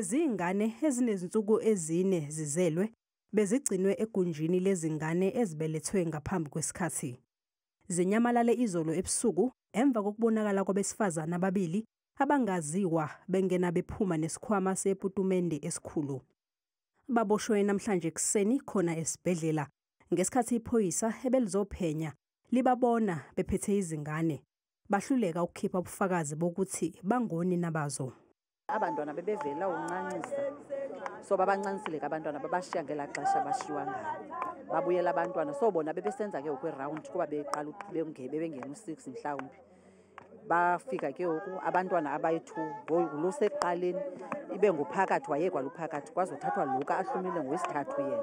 Lezi ngane ezinezinsuku ezi-4 zizelwe bezigcinwe egunjini lezingane ezibelethwe ngaphambi kwesikhathi. Zinyamalale izolo ebusuku emva kokubonakala kwabesifazane ababili abangaziwa bengena bephuma nesikhwama seputumende esikhulu. Baboshwe namhlanje ekuseni khona esibhedlela ngesikhathi iphoyisa ebelizophenya libabona bephethe izingane. Bahluleka ukukhipha ubufakazi bokuthi bangonina bazo. Abantwana bebevela uncancisa, so babancancisile ke abantwana, babashiya ngelaa xesha bashiywa ngalo. Babuyela abantwana, so bona bebesenza ke ngoku irawundi kuba beqala bebengena u-6 mhlawumbi. Bafika ke ngoku abantwana abayi-2, ngulo sekuqaleni ibe nguphakathi, wayekwa luphakathi, kwazothathwa lo ka-ahlumile ngowesithathu yena,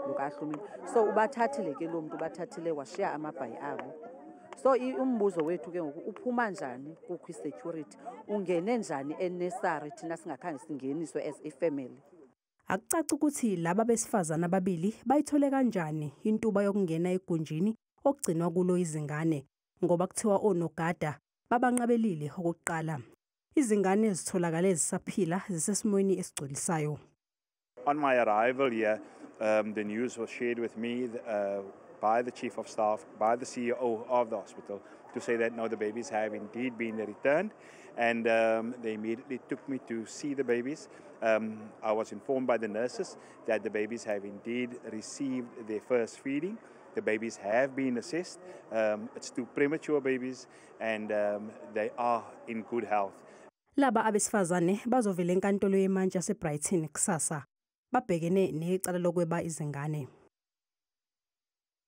lo ka-ahlumile. So ubathathile ke loo mntu, ubathathile washiya amabhayi abo. So umbuzo wethu ke ngoku, uphuma njani kukho i-security, ungene njani enesari thina singakhange singeniswe as ifemeli? Akucaci ukuthi laba besifazane ababili bayithole kanjani intuba yokungena egunjini okugcinwa kulo izingane, ngoba kuthiwa onogada babanqabelile okokuqala. Izingane zitholakale zisaphila zisesimweni esigculisayo. On my arrival here, the news was shared with me by the Chief of Staff, by the CEO of the hospital, to say that no, the babies have indeed been returned, and they immediately took me to see the babies. I was informed by the nurses that the babies have indeed received their first feeding. The babies have been assessed. It's two premature babies, and they are in good health. Laba abesifazane bazovela enkantolo yemantshi yaseBrighton kusasa. Babhekene necala lokweba izingane.